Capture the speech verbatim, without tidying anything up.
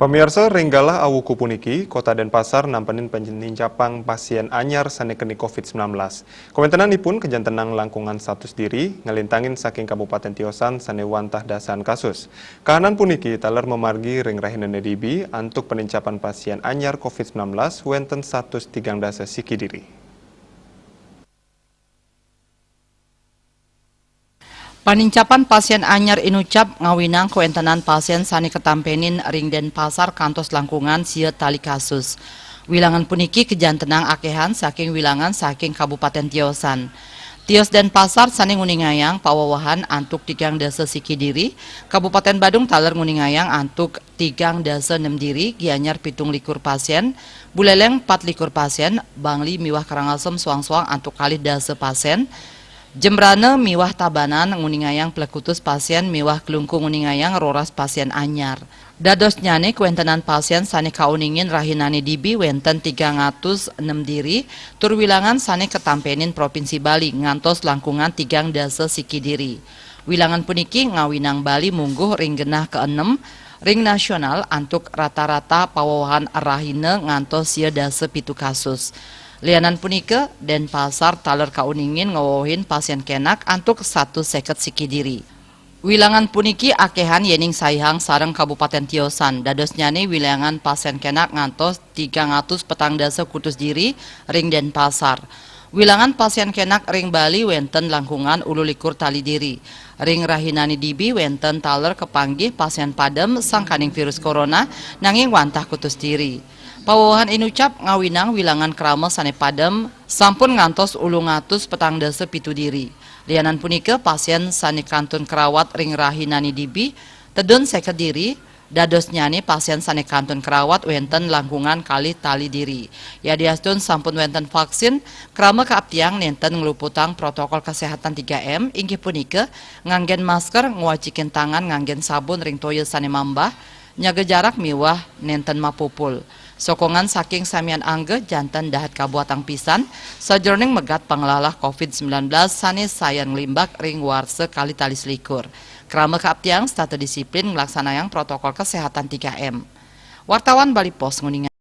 Pamiarsa, ring galah awuku puniki, Kota Denpasar nampenin panincapang pasien anyar sane keni covid sembilan belas. Kawentenanipun kajantenang langkungan satus diri, ngalintangin saking kabupaten tiosan sane wantah dasan kasus. Kahanan puniki taler mamargi ring rahinane dibi antuk panincapan pasien anyar covid sembilan belas wenten satus tigang dasa siki diri. Panincapan pasien anyar inucap ngawinang kawentenan pasien sane katampenin ring Denpasar kantos langkungan sia tali kasus. Wilangan puniki kajantenang akehan saking wilangan saking kabupaten tiosan. Tios Denpasar sane nguningayang pawewehan antuk tigang dasa siki diri, Kabupaten Badung taler nguningayang antuk tigang dasa nem diri, Gianyar pitung likur pasien, Buleleng pat likur pasien, Bangli miwah Karangasem soang-soang antuk kalih dasa pasien, Jembrana miwah Tabanan nguningayang plekutus pasien miwah Klungkung nguningayang roras pasien anyar. Dadosnyane kawentenan pasien sane kauningin rahinane dibi wenten tigang atus nem diri, tur wilangan sane katampenin Provinsi Bali ngantos langkungan tigang dasa siki diri. Wilangan puniki ngawinang Bali mungguh ring genah keenem ring nasional antuk rata-rata pawewehan rahina ngantos sia dasa pitu kasus. Lianan punika, Denpasar taler kauningin ngwewehin pasien kenak antuk satus seket siki diri. Wilangan puniki akehan yening saihang sareng kabupaten tiosan, dadosnyane wilangan pasien kenak ngantos tigang atus petang dasa kutus diri ring Denpasar. Wilangan pasien kenak ring Bali wenten langkungan ulu likur tali diri. Ring rahinane dibi wenten taler kapanggih pasien padem sangkaning virus corona, nanging wantah kutus diri. Pawewehan inucap ngawinang wilangan krama sane padem sampun ngantos ulung atus petang dasa pitu diri. Lianan punika, pasien sane kantun karawat ring rahinane dibi tedun seket diri, dadosnyane pasien sane kantun karawat wenten langkungan kalih tali diri. Yadiastun sampun wenten vaksin, krama kaaptiang nenten ngluputang protokol kesehatan tiga M, inggih punika, nganggen masker, ngwacikin tangan nganggen sabun ring toya sane mambah, nyaga jarak miwah nenten mapupul. Sokongan saking samian angga janten dahat kabuatang pisan, sajeroning megat panglalah covid sembilan belas sane sayan nglimbak ring warsa kalih tali selikur. Krama kaaptiang setata disiplin nglaksanayang protokol kesehatan tiga M. Wartawan Bali Post nguninga.